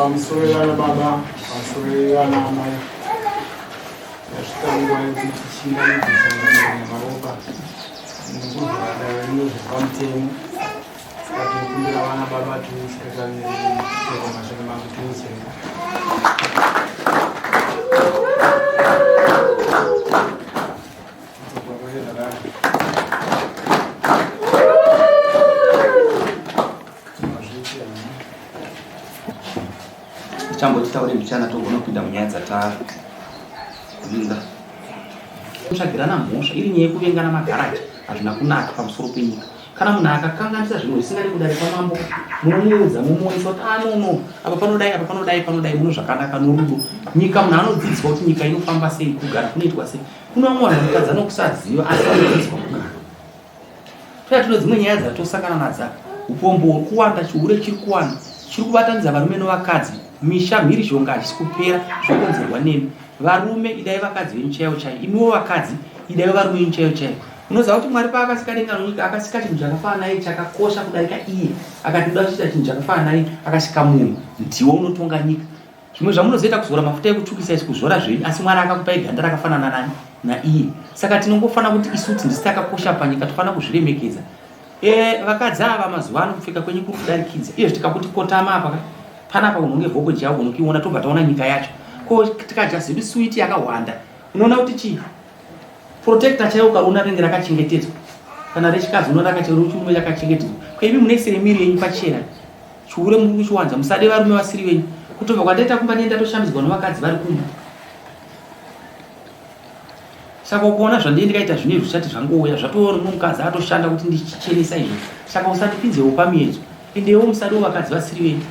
Pamusoro vana baba, pamusoro vana amai. Tasvika nguva yekuti tichingamidze sangano nemaropa nekuvhura dare rino zviri pamutemo. Saka tinokumbira vana baba tiusikanire chero mashoko mangu tiusenga. Tichamboti taure mbichana togona kupinda munyaya dzatavinga. Kutsvagirana mhosva iri nyaya yekuvengana magaraji hazvina kunaka pamusoro penyika. Kana munhu akakanganisa zvimwe zvisingadi kudare kwamambo munomuudza momuonesa kuti ah no no apa panodai apa panodai panodai muno zvakanaka norudo. Nyika munhu anodzidziswa kuti nyika inofamba sei kugara kunoitwa sei. Kuno vamwe vanhu vanotadza nokusaziva asi vanodzidziswa kugara. Toya tino dzimwe nyaya dzatosangana nadzo apa. Upombo huri kuwanda, chihure chiri kuwanda, chiri kubatanidza varume novakadzi, misha mhirizhonga hachisi kupera zvokonzerwa nemi. Varume idai vakadzi venyu chaivo chaivo, imiwo vakadzi idai varume venyu chaivo chaivo. Unoziva kuti Mwari paakasika denga nonyika akasika chinhu chakafanana naye chakakosha kudarika iye. Akati uda kuchiita chinhu chakafanana naye akasika munhu. Ndiwo unotonga nyika. Zvimwe zvamunozoita kuzora mafuta ekutsvukisa izvi kuzora zvenyu asi Mwari akakupai ganda rakafanana nani naiye. Saka tinongofanira kuti isu kuti ndisi takakosha panyika tofanira kuzviremekedza. E, vakadzi ava mazuva ano kupfeka kwenyu kuri kudarikidza. Izvo tikakuti kotama apa ka panapa unonge vhoko javo unokiona tobva taona nyika yacho. Ko tikadya zedu suwiti yakawanda unoona kuti chii? Protector chaiwo ukaona rinenge rakachengetedzwa. Kana rechikadzi unoona rakachirume rakachengetedzwa. Ko imi munoisire miri yenyu pachena. Chihure muri kuchiwanza musade varume vasiri venyu. Kutobva kwandaita kumba ndiye ndatoshambidzwa nevakadzi vari kumba. Saka ukaona zvandiye ndikaita zvino izvi zvisati zvangouya zvatoona mumwe mukadzi atoshanda kuti ndichichenesa izvo. Saka usandipinzewo pamiedzo. Endewo musadewo vakadzi vasiri venyu.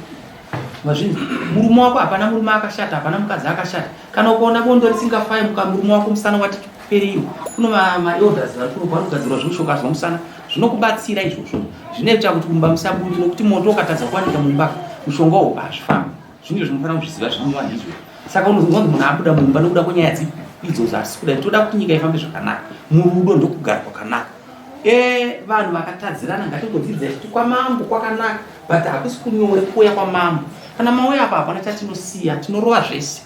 Mazvinzwa? Murume wako hapana murume akashata, hapana mukadzi akashata. Kana ukaona bondo risingafayi muka murume wako musana wati pereiwo. Kuno ma elders vari kuno vari kugadzirwa zvemushoka zvemusana zvinokubatsira izvozvo. Zvinoita kuti mumba musabude nokuti moto ukatadza kuwanika mumba mushonga uwo hazvifambi. Zvinhu zvinofanira kuzviziva zvinova ndizvo. Saka unozonzwa kuti munhu abuda mumba nokuda kwenyaya dzipi idzodzo asi kuda toda kuti nyika ifambe zvakanaka. Murudo ndokugara kwakanaka. E, vanhu vakatadzirana ngatingodzidzai kuti kwamambo kwakanaka but hakusi kunyore kuuya kwamambo. Kana mauya apa hapana chatinosiya tinorova zvese.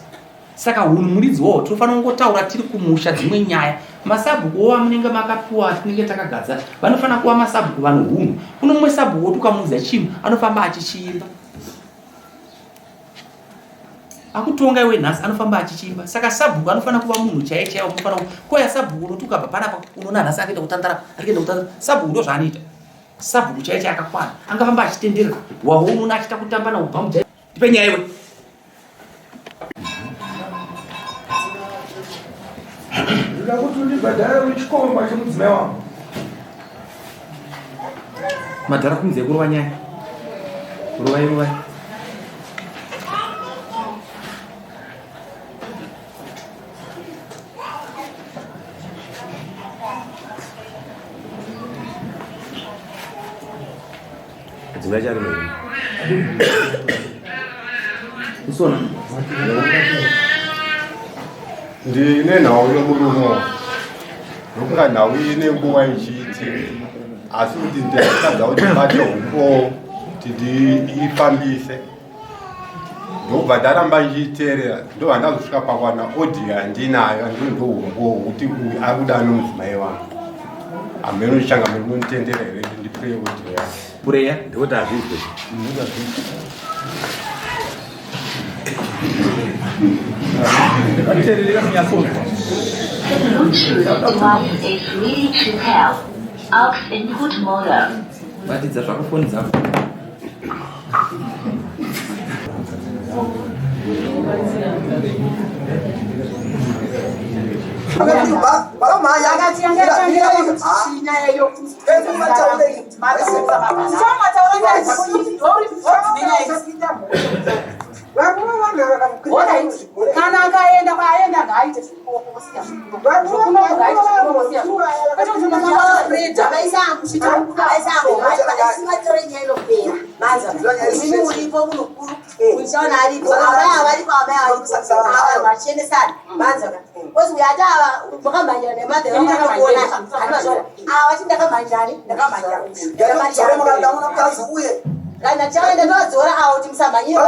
Saka hunhu muridzi wawo tinofanira kungotaura tiri kumusha dzimwe nyaya. Masabhuku wo amunenge makapiwa atinenge takagadza vanofanira kuva masabhuku vano hunhu. Kuno mumwe sabhuku woti ukamuudza chinhu anofamba achichiimba. Akutonga iwe nhasi anofamba achichiimba. Saka sabhuku anofanira kuva munhu chaiye chaiye unofanira koya sabhuku unoti ukabva panapa unoona nhasi akuenda kutandara ari kuenda kutandara. Sabhuku ndozvaanoita. Sabhuku chaiye chaiye akakwana. Angafamba achitenderera. Waho unoona achiita kutamba naubhamu. Tipe nyaya iwe. Ndoda kuti undibhadhare uri chikomba chemudzimai wangu. Madhara kunze kurova nyaya. Rovai rovai. Ndine nhau yomurume ndokunga nhau ine nguva ichiitika asi kuti ndakatadza kuti ndibate umbowo kuti ndiifambise ndobva ndaramba ndichiiteerera ndobva ndazosvika pakwana audio yandinayo andii ndoumbowo kuti uyu ari kuda nomudzimai wangu hameno changa munonditendera here kuti ndipureye audio yacho pureya ndikuti hazvizwe The Bluetooth device is ready to pair. Aux input mode. Batidza zvako foni dzako. Kana akaenda kwaaenda ngaaite uripo munhu mukuru uchaona aripo amai avaripo amai avaripo vachiendesana manza kozi uyo ati ava makamhanyira nemadhe vamakakuona ava vati ndakamhanyirani ndakamhanyira kana chaenda ndovadzora avo kuti musamhanyire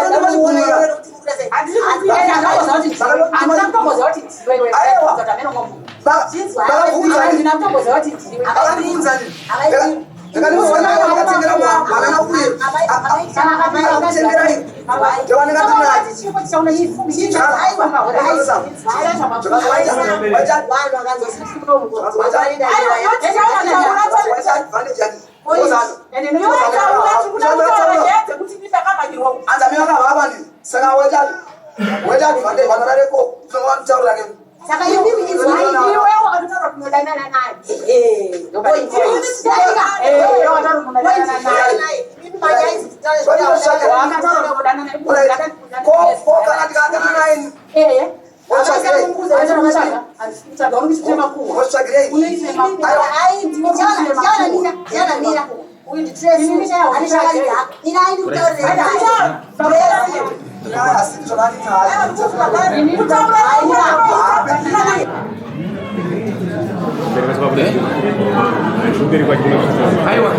Saka imimi Iwe wakatotaura kunodanana naye. Aiwa,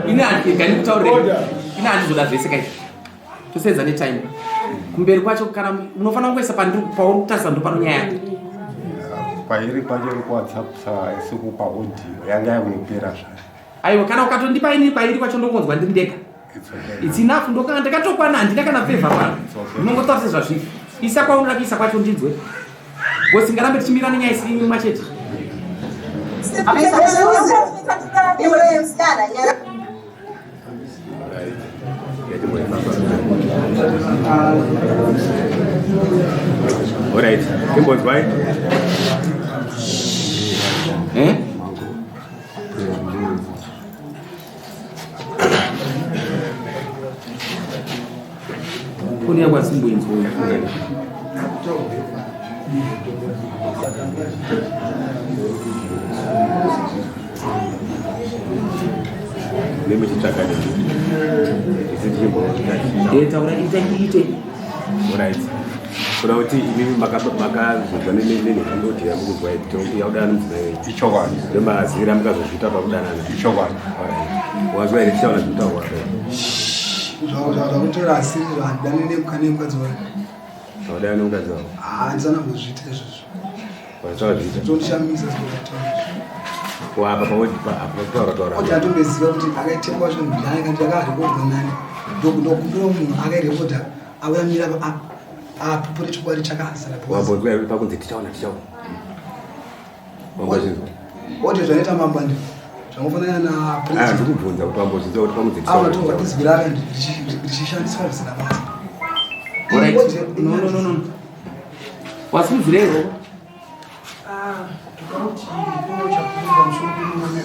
ini rega ndikutaurire, ini handizoda zvese kaizvi, tosenza netime kumberi kwacho. Kana unofanira kungoisa pandiri pauri kutarisa, ndo pano nyaya yako. Pairi pacho iri kuWhatsApp sekupa audio yanga yakunopera zvayo. Aiwa, kana ukatondipa ini pairi kwacho ndongonzwa ndiri ndega. It's okay. It's enough, ndokanga ndakatokwana, handina kana favour pano. It's okay. Ndinongotaura sezvazviri. Isa kwaunoda kuisa kwacho ndinzwe, because ngarambe tichimira nenyaya isiri imwe chete. Alright, imbonzwai. Eh? Foni yako asimboinzwa. Nemuchitsvaga isi tichimbo. Eh, taura, ita ite. Alright, kuda kuti imimi makazozwa nenhekandoti yamukuzwa yakudanana mudzimai wenyu? Ichokwadi. Ndomazivira mukazozviita pakudanana? Ichokwadi. Alright, wazwa here tichaona zvinotaurwa? Zvakutora asiri handidane nemukadzi wayo. Audana nemukadzi wavo? Handisana kuzviita izvozvo. Wazvazviita. Tondishamisa zvotaura. Wapa apa pakutaura taura. Oti atomboziva kuti akaitemwa zvinhu ndani kana yakarekodwa nani. Ndokumbira munhu akairekodha auya mira apupure chokwadi chakazara. Wambonzwa here pakunzi tichaona, tichaona? Wambozvinzwa? Oti zvanoita mambo andi zvangofanana na Ah, ndikubvunza kuti wambozvinzwa kuti pakunzi aona tichaona, tobva tichaona? izwi rake richishandiswa zvisina basa. Alright. No, no, no, no. Wasimudzirei roko. Ndoda kuti ndipewo chapupu pamusoro pemurume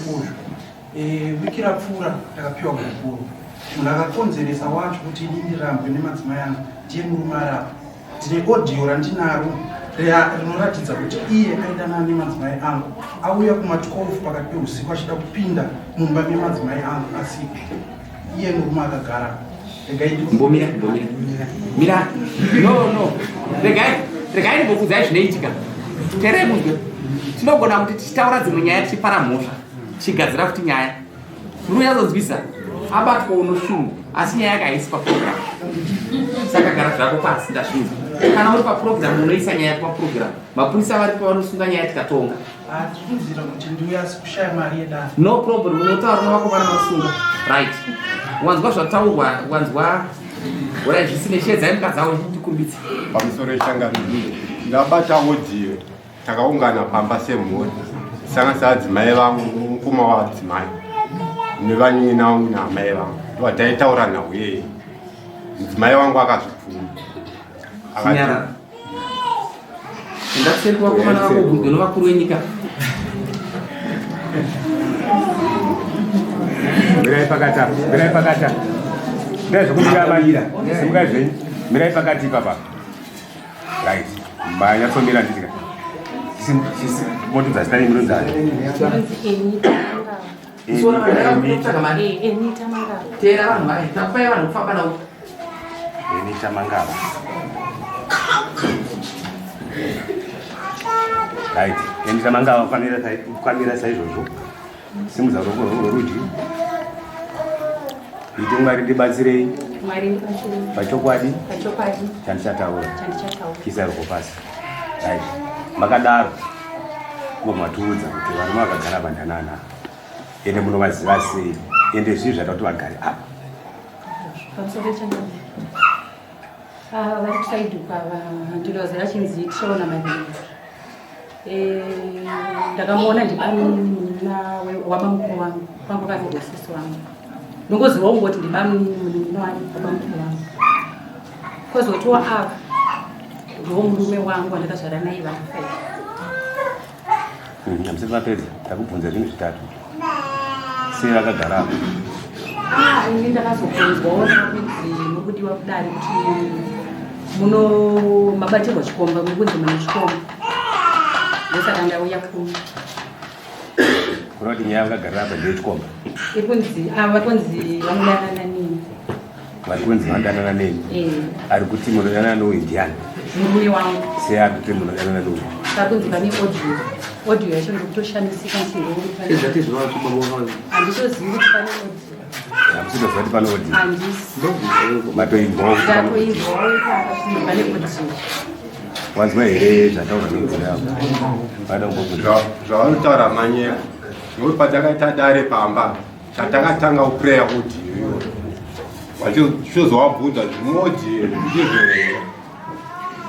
uyu. Wiki rapfuura ndakapiwa gupuro. Munhu akakonzeresa wacho kuti ini ndirambwe nemadzimai angu ndiye murume arapa. Ndine audio randinaro rinoratidza kuti iye aidanana nemadzimai angu, auya kuma12 pakati peusiku achida kupinda mumba memadzimai angu asipo iye murume akagara. Regai Mbomira, mbomira. Mira. No, no. Regai, regai ndimbokuudzai zvinoitika. Teerei munzwe. Tinogona kuti tichitaura dzimwe nyaya tichipara mhosva, tichigadzira futi nyaya. Muri kunyatsonzwisa? Abatwa unoshungu, asi nyaya yake haisi paprogram. Saka gara zvako pasi, ndazvinzwa. Kana uri paprogram unoisa nyaya paprogram. Mapurisa varipo vanosunga nyaya tikatonga. Handikuziva kuti ndiuya asi kushaya mari yedare. No problem, unotaura nevakomana vanosunga. Right. Wanzwa zvataurwa, wanzwa. Ora zvisine shedzai mukadzi awo tikumbidze. Pamusoro yechangano, ndabata audio. Takaungana pamba semhuri, sanganisa adzimai vangu, mukoma waadzimai nevanin'ina vangu naamai vangu, ndovataitaura nhau yeye. Mudzimai wangu akazvipfuma. Chinyarara. Ndakuseri kuvakomana vako ubvunzwe novakuru venyika. Mirai pakati apa, mirai pakati apa. Ndai zvokumira maira. Simukai zvenyu. Mirai pakati ipapa. Right. Manyatsomira nditi ka. Chisi motudza zita renyu munonzi ani? Kutsvaga mari. Enita Mangava. Teera vanhu vaya. Takupai vanhu kufamba navo. Enita Mangava. Right. Enita Mangava kwamira saizvozvo. Simudza ruoko rwako rworudyi. Iti Mwari ndibatsirei Mwari ndibatsirei. Pachokwadi. Pachokwadi. Chandichataura. Chandichataura. Chiisai ruoko pasi. Right. Makadaro. Kubva matiudza kuti varume vakagara apa ndanana. Ende munovaziva sei? Ende zvii zvaita kuti vagare apa? Pamusoro changamire. Ava vari kusaidhi kwava ndinoziva chinzi tichaona maviri. Eh, ndakamuona ndibamunina wabamukuru wangu kwangu vazirwa sisi wangu. Ndongozivawo kungoti ndibamunini munin'ina wabamukuru wangu. Kozotiwo ava ndiwo murume wangu wandakazvara naye vana five. Hamusati mapedza, takubvunza zvinhu zvitatu. Sei vakagara apa? Ah, ini ndakazobvunzwawo kunzi muri kudiwa kudare kuti muno mabatirwa chikomba, muri kunzi mune chikomba. Ndosaka ndauya kuno. Kureva kuti nyaya vakagarira apa ndeyechikomba. Iri kunzi ava vari kunzi vanodanana neni. Vari kunzi vanodanana neni. Eh. Ari kuti munodanana nouyu ndiani? Murume wangu. Sei ari kuti munodanana nouyu? Ari kunzi vane audio. Audio yacho ndikutoshamisika kuti ndouri. Zvati zvava kubaba wavo. Handitozivi kuti pane audio. Hamusitoziva kuti pane audio. Handisi. Matoinzwawo kuti pane audio. Ndatoinzwawo ipapa kuti pane audio. Wanzwa here zvataurwa nemudzimai wako? Vada kumbobvunza. Zvavanotaura manyepo. Nokuti patakaita dare pamba chatakatanga kupreya audio iyoyo. Vachizovabvunza zvimodhi ndizvo here?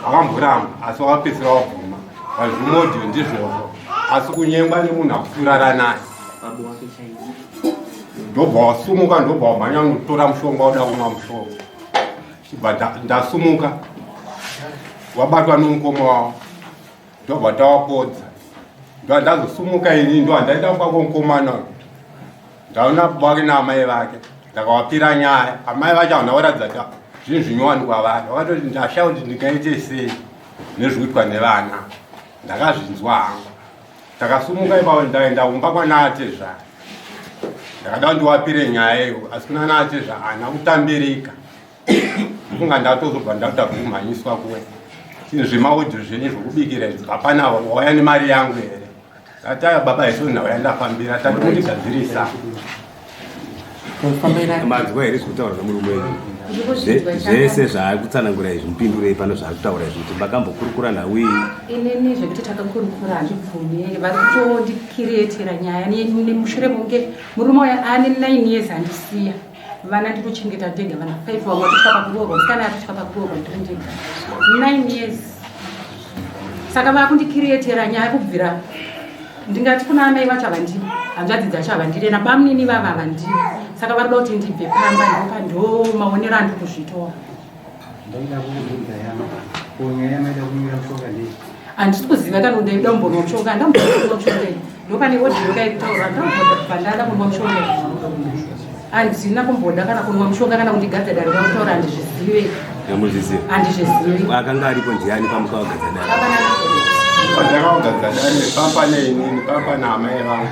Vakamboramba asi vakapedzisira vabvuma. Vazvimodhi ndizvozvo. Asi kunyengwa nemunhu akusurara naye. Baba wake chaivo. Ndobva wasumuka ndobva wamhanya kunotora mushonga woda kumwa mushonga. Chibva ndasumuka wabatwa nomukoma wavo ndobva tawapodza. Ndobva ndazosumuka ini ndobva ndaenda kumba kwomukomana uyu. Ndaona baba vake naamai vake ndakavapira nyaya. Amai vacho havana kuratidza kuti zvinhu zvinyowani kwavari. Vakatoti ndashaya kuti ndingaite sei nezvikuitwa nevana. Ndakazvinzwa hangu. Takasumuka ipapo ndaenda kumba kwanaatezvara. Ndakada kuti ndiwapire nyaya iyo asi kuna naatezvara haana kutambirika. Ndofunga ndatozobva ndakuda kumhanyiswa kuwe. Chinhu zvemaodho zvenyu zvokubikira izvi hapana wauya nemari yangu here? Ndati aya baba isu nhau yandafambira tati mundigadzirisa. Manzwa here zvekutaura nemurume wenyu? Zvese zvaari kutsanangura izvi mupindurei pano zvaari kutaura izvi kuti makambokurukura nhau iyi. Inini zvekuti takakurukura handibvumi vari kutondikirietera nyaya nemushure mokunge murume uya ane 9 years andisiya. Vana ndinochengeta ndega vana 5 vamwe vatosvika pakuroorwa musikana atosvika pakuroorwa ndiri ndega 9 years. Saka vakundikirietera nyaya kubvira ndingati kuna amai vacho havandidi, hanzvadzi dzacho havandidi, nabamunini vava havandidi. Saka vari kuda kuti ndibve pamba ndopa ndo maonero andiri kuzvitora. Ndaida kukubvunza yama. Ko nyaya yamaida kunyora mushonga ndei? Handisi kuziva kana kuti ndaida kumbonwa mushonga, handambonwa mushonga ini. Ndopane audio kaitaura, ndambobva ndada kunwa mushonga ini. Handina kumboda kana kunwa mushonga kana kundigadza dare vakutaura handizvizive. Hamuzvizivi? Handizvizivi. Akanga aripo ndiani pamukawagadza dare? Pandakawagadza dare pamba neinini pamba naamai vangu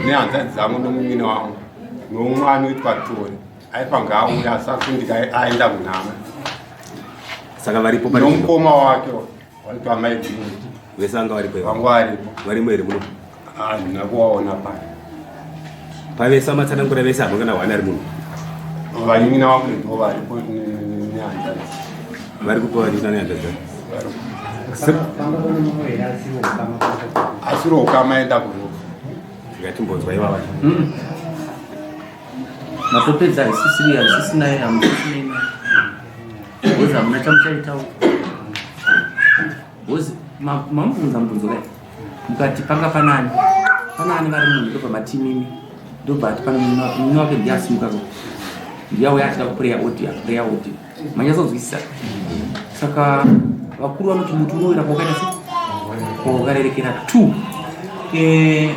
nehanzvadzi dzangu nomunyina wangu nomumwe anoitwa Tori. Aifange auya asi akundika aenda kunhama. Saka varipo pari nomukoma wake waitwa amai Bini. Vese vanga varipo here? Vanga varipo. Varimo here muno? Handina kuvaona pano. Pavese vamatsanangura vese hamuna kana hwani ari muno? Vanin'ina vangu ndivo varipo nehanzvadzi. Vari kupi vanin'ina nehanzvadzi? Asiri ukama aenda kurufu. Ngatimbonzwa ivava. Matopedza haisisiri haisisina hamusisina because hamuna chamuchaitawo because mamubvunza mubvunzo kai mukati panga panani panani vari munhu ndobva matimimi ndobva ati pane munin'ina wake ndiye asimuka ko ndiye auya achida kupreya audio apreya audio manyatsonzwisisa saka vakuru vanoti muti unowira kwakaita sei Kwaukarerekera 2 eh,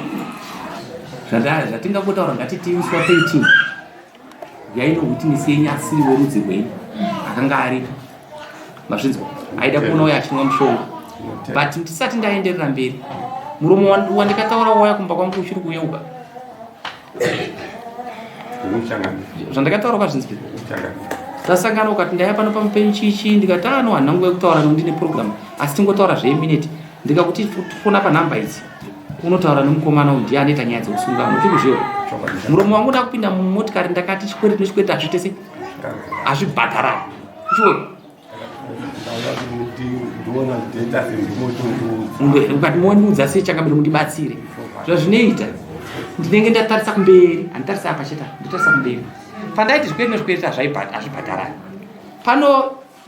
zvatingangotaura ngatiti musi wa 13 yaino witness yenyu asiri werudzi rwenyu akanga aripo mazvinzwa aida kuona uyo achinwa mushonga but ndisati ndaenderera mberi muromo wandikataura waya kumba kwangu uchiri kuyeuka zvandakataura ukazvinzwira tasangana ukati ndaya pano pamupenyu chichi ndikati ano ah, handina nguva yekutaura nokuti ndine program asi tingotaura zveminute ndikakuti fona panhamba idzi unotaura nemukomana uyu ndiye anoita nyaya dzekusunga vanhu uchiri kuzviona muromo wangu ndakupinda mumotikari ndakati chikwereti nechikwereti hazviite sei hazvibhadharani uchiona ukati mondiudza sei changamire mundibatsire zvazvinoita ndinenge ndatarisa kumberi handitarisa apa chete ndotarisa kumberi pandaiti zvikwereti nezvikwereti hazvibhadharani pano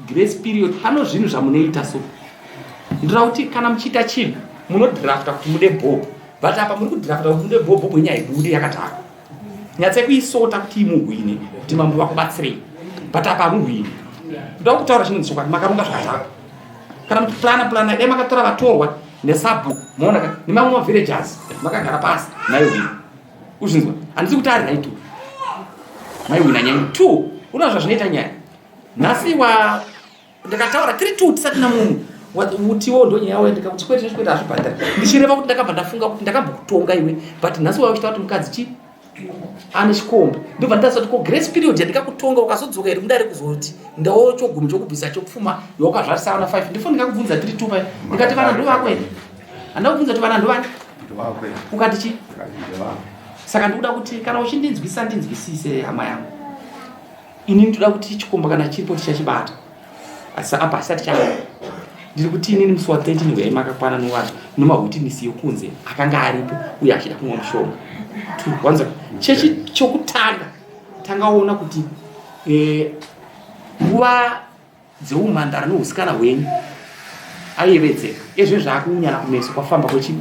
grace period pano zvinhu zvamunoita so ndoda kuti kana muchiita chinhu munodrafta kuti mude bhobho but apa muri kudrafta kuti mude bhobho bwenyu haibude yakadhakwa nyatse kuisota kuti imuhwine kuti mambo vakubatsirei but apa hamuhwini ndoda kutaura chinonzi chokwadi makaronga zvakadhakwa kana muchiplana plana dai makatora vatorwa nesabhuku maona ka nemamwe mavillagers makagara pasi maihwina uzvinzwa handisi kuti ari right maihwina nyaya two unoona zvazvinoita nyaya nhasi wa ndakataura tiri two tisati namunhu utiwo ndonyaya wayo ndikakuti chikwete nechikwete hazvibhadhari ndichireva kuti ndakabva ndafunga kuti ndakambokutonga iwe but nhasi wauya uchita kuti mukadzi chi ane chikomba ndobva ndaziva kuti ko grace period yandikakutonga ukazodzoka here mudare kuzoti ndawo chogumi chokubvisa chopfuma yawakazvarisa vana five ndifo ndikakubvunza tiri two paya ndikati vana ndovako here handina kubvunza kuti vana ndovani ukati chi saka ndikuda kuti kana uchindinzwisisa ndinzwisise hama yangu Ini ndoda kuti chikomba kana chiripo tichachibata asi apa asati chava ndiri kuti inini musi wa 13 huyai makakwana novanhu nomahwitinisi yokunze akanga aripo uye achida kunwa mushonga wanza chechi chokutanga tangaona kuti eh, nguva dzeumhandara neusikana hwenyu aiyevedzeka ezvinhu zvaakuunyana kumeso kwafamba kwechi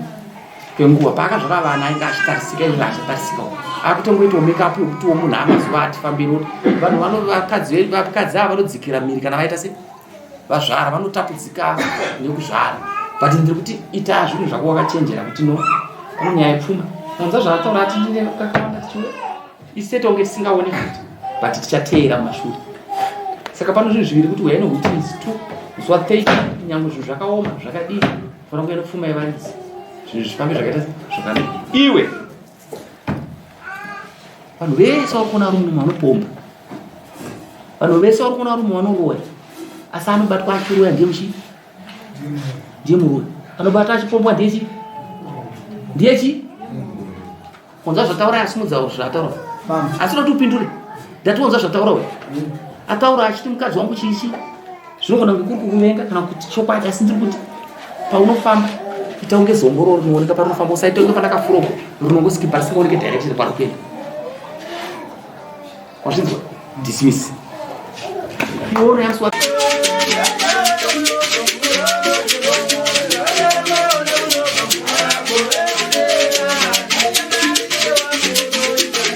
kwenguva paakazvara vana ainge achitarisika izvo achitarisikawo akutongoitawo makeup yekutiwo munhu amazuva atifambiro vanhu vano vakadzi vakadzi ava vanodzikira miri kana vaita se vazvara vanotapudzika nekuzvara but ndiri kuti ita zvinhu zvako wakachenjera kuti no pane nyaya yepfuma anza zvaataura ati ndine kakawanda tichiuya Isu tonge tisingaone futi but tichateera mumashure. Saka pano zvinhu zviviri kuti uyai nehutins two musi wa 30 nyangwe zvinhu zvakaoma zvakadii fanira kuuya nepfuma yevaridzi zvinhu zvifambe zvakaita zvakanaka. Iwe vanhu vese vari kuona rume vanopomba vanhu vese vari kuona rume vanoroya asi anobatwa achiroya ndiye muchii ndiye muroyi anobata achipombwa ndiye chii ndiye chii Wanzwa zvataura asimudza zvataura. Asi unoti upindure. Ndati wanzwa zvataura uyu. Ataura achiti mukadzi wangu chii chii. Zvinogona kunge kuri kukuvenga kana kuti chokwadi asi ndiri kuti paunofamba ita kunge zongororo rinooneka parinofamba usaita kunge pana kafuroko rinongoskipa risingaoneke direction kwari kuenda. Wazvinzwa? Dismiss. Iwe unoyamswa.